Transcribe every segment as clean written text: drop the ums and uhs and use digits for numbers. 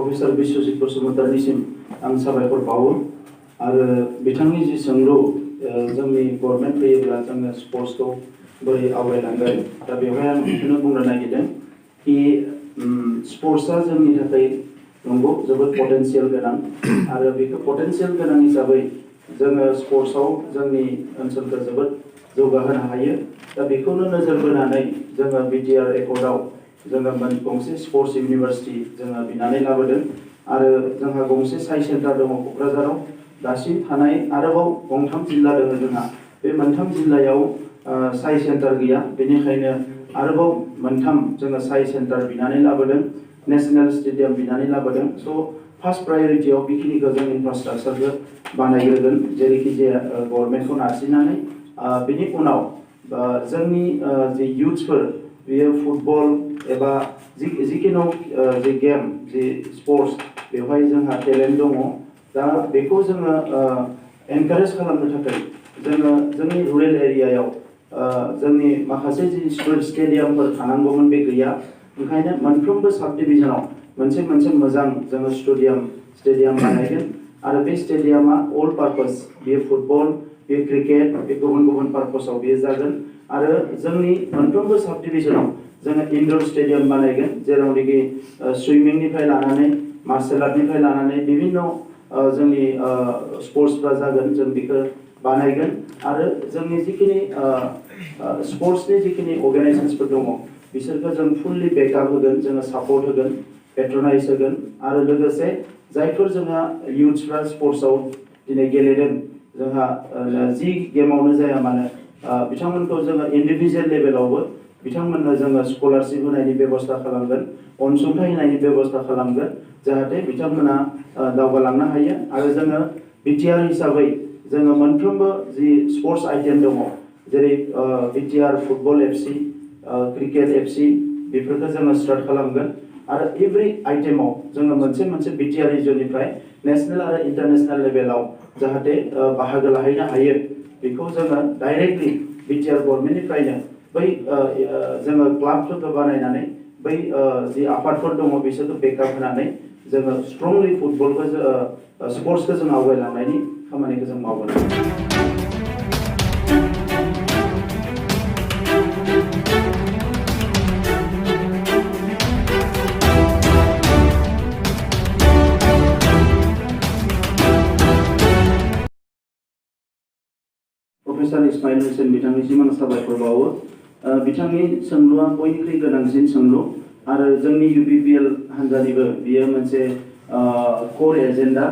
professor Biswajit बसुमतारीनिसिम आं साबायखर बावो आरो बिथांनि जि सोंलु जोंनि गभर्नमेन्ट फैयोब्ला जोङो स्पर्ट्सखौ बोरै आवगायलांगोन दा बेवहाय आं बेखौनो बुंनो नागिरदों कि स्पर्ट्सआ जोंनि थाखाय नंगौ जोबोद पटेनशियल गोनां आरो बेखौ पटेनशियल गोनां हिसाबै जोङो स्पर्ट्सआव जोंनि ओनसोलखौ जोबोद जौगाहोनो हायो दा बेखौनो नोजोर बोनानै जोङो बिटिआर एकर्डआव जोङो गंसे स्पर्ट्स इउनिभार्सिटि जोङो बिनानै लाबोदों आरो जोंहा गंसे साइ सेन्टार दङ क'क्राझाराव दासिम थानाय आरोबाव गंथाम जिल्ला दङ जोंहा बे मोनथाम जिल्लायाव साइ सेन्टार गैया बेनिखायनो आरोबाव मोनथाम जोङो साइ सेन्टार बिनानै लाबोदों नेशनेल स्टेडियाम बिनानै लाबोदों स' फार्स्ट प्रायोरिटियाव बेखिनिखौ जों इनफ्रास्ट्राक्चारखौ बानायग्रोगोन जेरैखि जाया गभर्नमेन्टखौ नारसिननानै बेनि उनाव जोंनि जि इयुथ्सफोर बेयो फुटबल एबा जिखुनु जि गेम जि स्पर्ट्स बेवहाय जोंहा टेलेन्ट दङ दा बेखौ जोङो एनकारेज खालामनो थाखाय जोङो जोंनि रुरेल एरियायाव जोंनि माखासे जि स्टेडियामफोर थानांगौमोन बे गैया ओंखायनो मोनफ्रोमबो साब डिभिजनाव मोनसे मोजां जोङो स्टेडियाम बानायगोन आरो बे स्टेडियामा अल पार्पस बेयो फुटबल बेयो क्रिकेट बे गुबुन पार्पसाव बेयो जागोन आरो जोंनि मोनफ्रोमबो साब डिभिजनाव जोङो इनडोर स्टेडियाम बानायगोन जेरावनोखि सुइमिंनिफ्राय लानानै मार्शेल आर्टनिफ्राय लानानै बिभिन्न जोंनि स्पर्ट्सफ्रा जागोन जों बेखौ बानायगोन आरो जोंनि जिखिनि स्पर्ट्सनि जिखिनि अर्गानाइजेसनफोर दङ बिसोरखौ जों फुल्लि बेकआप होगोन जोङो सापर्ट होगोन पेट्रनाइज होगोन आरो लोगोसे जायफोर जोंहा इयुथ्सफ्रा स्पर्ट्सआव दिनै गेलेदों जोंहा जि गेमावनो जाया मानो बिथांमोनखौ जोङो इन्डिभिजुवेल लेभेलावबो बिथांमोननो जोङो स्कलारशिप होनायनि बेबस्था खालामगोन अनसुंथाइ होनायनि बेबस्था खालामगोन जाहाथे बिथांमोना दावगालांनो हायो आरो जोङो बिटिआर हिसाबै जोङो मोनफ्रोमबो जि स्पर्ट्स आइटेम दङ जेरै BTR football FC cricket FC बेफोरखौ जोङो स्टार्ट खालामगोन आरो एभ्रि आइटेमाव जोङो मोनसे बिटिआर रिजननिफ्राय नेशनेल आरो इन्टारनेशनेल लेभेलाव जाहाथे बाहागो लाहैनो हायो बेखौ जोङो डाइरेक्टलि बिटिआर गभर्नमेन्टनिफ्रायनो बै जोङो क्लाबफोरखौ बानायनानै बै जि आफादफोर दङ बिसोरखौ बेकआप होनानै जोङो स्ट्रंलि फुटबलखौ स्पर्ट्सखौ जों आवगायलांनायनि खामानिखौ जों मावगोन प्रफेसर इस्माइल हुसैन बिथांनिसिम आं साबायखर बावो बिथांनि सोंलुआ बयनिख्रुइ गोनांसिन सोंलु आरो जोंनि UPPL हान्जानिबो बियो मोनसे कोर एजेन्डा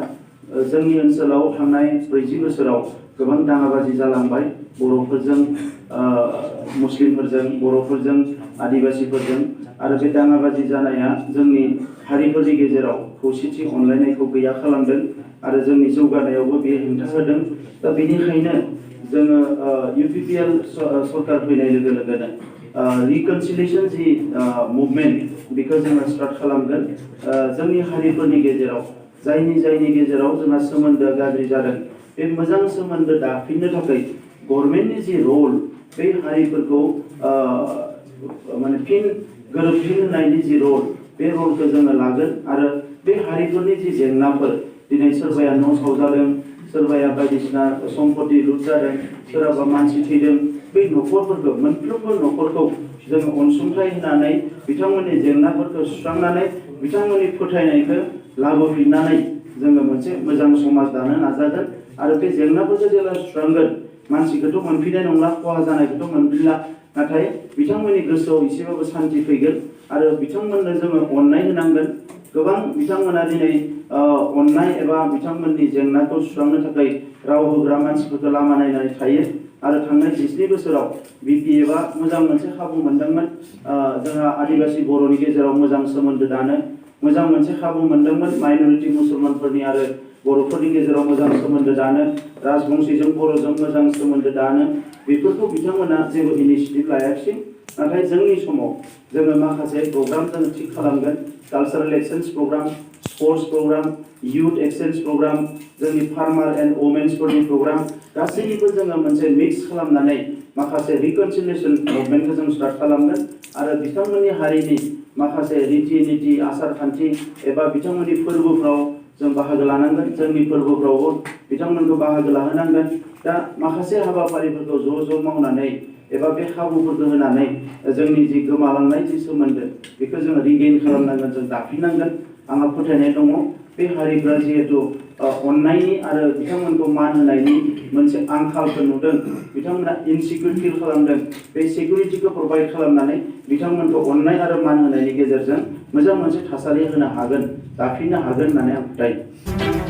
जोंनि ओनसोलाव थांनाय 40 बोसोराव गोबां दाङाबाजि जालांबाय बर'फोरजों मुस्लिमफोरजों बर'फोरजों आदिबासिफोरजों आरो बे दाङाबाजि जानाया जोंनि हारिफोरनि गेजेराव खौसेथि अनलायनायखौ गैया खालामदों आरो जोंनि जौगानायावबो बेयो हेंथा होदों दा बेनिखायनो जोङो UPPL सरकार फैनाय लोगो लोगोनो रिकनसिलिएशन जि मुभमेन्ट बेखौ जोङो स्टार्ट खालामगोन जोंनि हारिफोरनि गेजेराव जायनि गेजेराव जोंहा सोमोन्दोआ गाज्रि जादों बे मोजां सोमोन्दो दाफिननो थाखाय गभर्नमेन्टनि जि रल बे हारिफोरखौ माने फिन गोरोबफिन होनायनि जि रल बे रलखौ जोङो लागोन आरो बे हारिफोरनि जि जेंनाफोर दिनै सोरबाया न' सावजादों सोरबाया बायदिसिना सम्पति लुट जादों सोरबा मानसि थैदों बै न'खरफोरखौ मोनफ्रोमबो न'खरखौ जोङो अनसुंथाइ होनानै बिथांमोननि जेंनाफोरखौ सुस्रांनानै बिथांमोननि फोथायनायखौ लाबोफिननानै जोङो मोनसे मोजां समाज दानो नाजागोन आरो बे जेंनाफोरखौ जेब्ला सुस्रांगोन मानसिखौथ' मोनफिननाय नंला खहा जानायखौथ' मोनफिनला नाथाय बिथांमोननि गोसोआव एसेबाबो सान्थि फैगोन आरो बिथांमोननो जोङो अननाय होनांगोन गोबां बिथांमोना दिनै अननाय एबा बिथांमोननि जेंनाखौ सुस्रांनो थाखाय राव होग्रा मानसिफोरखौ लामा नायनानै थायो आरो थांनाय 17 बोसोराव BPFआ मोजां मोनसे खाबु मोनदोंमोन जोंहा आदिबासि बर'नि गेजेराव मोजां सोमोन्दो दानो मोजां मोनसे खाबु मोनदोंमोन माइनरिटि मुसलमानफोरनि आरो बर'फोरनि गेजेराव मोजां सोमोन्दो दानो राजबंशीजों बर'जों मोजां सोमोन्दो दानो बेफोरखौ बिथांमोना जेबो इनिशिएटिभ लायाखिसै नाथाय जोंनि समाव जोङो माखासे प्रग्राम जों थिक खालामगोन cultural exchange programme sports programme youth exchange program जोंनि फार्मार एन्ड वुमेन्सफोरनि प्रग्राम गासैनिबो जोङो मोनसे मिक्स खालामनानै माखासे रिकनसिलिएशन मुभमेन्टखौ जों स्टार्ट खालामगोन आरो बिथांमोननि हारिनि माखासे रीति नीति आसार खान्थि एबा बिथांमोननि फोरबोफ्राव जों बाहागो लानांगोन जोंनि फोरबोफ्रावबो बिथांमोनखौ बाहागो लाहोनांगोन दा माखासे हाबाफारिफोरखौ ज' मावनानै एबा बे खाबुफोरखौ होनानै जोंनि जि गोमालांनाय जि सोमोन्दो बेखौ जों रिगेइन खालामनांगोन जों दाफिननांगोन आंहा फोथायनाय दङ बे हारिफ्रा जिहेतु अननायनि आरो बिथांमोनखौ मान होनायनि मोनसे आंखालखौ नुदों बिथांमोना इनसिक्युर फिल खालामदों बे सिकिउरिटिखौ प्रभाइड खालामनानै बिथांमोनखौ अननाय आरो मान होनायनि गेजेरजों मोजां मोनसे थासारि होनो हागोन दाफिननो हागोन होननानै आं फोथायो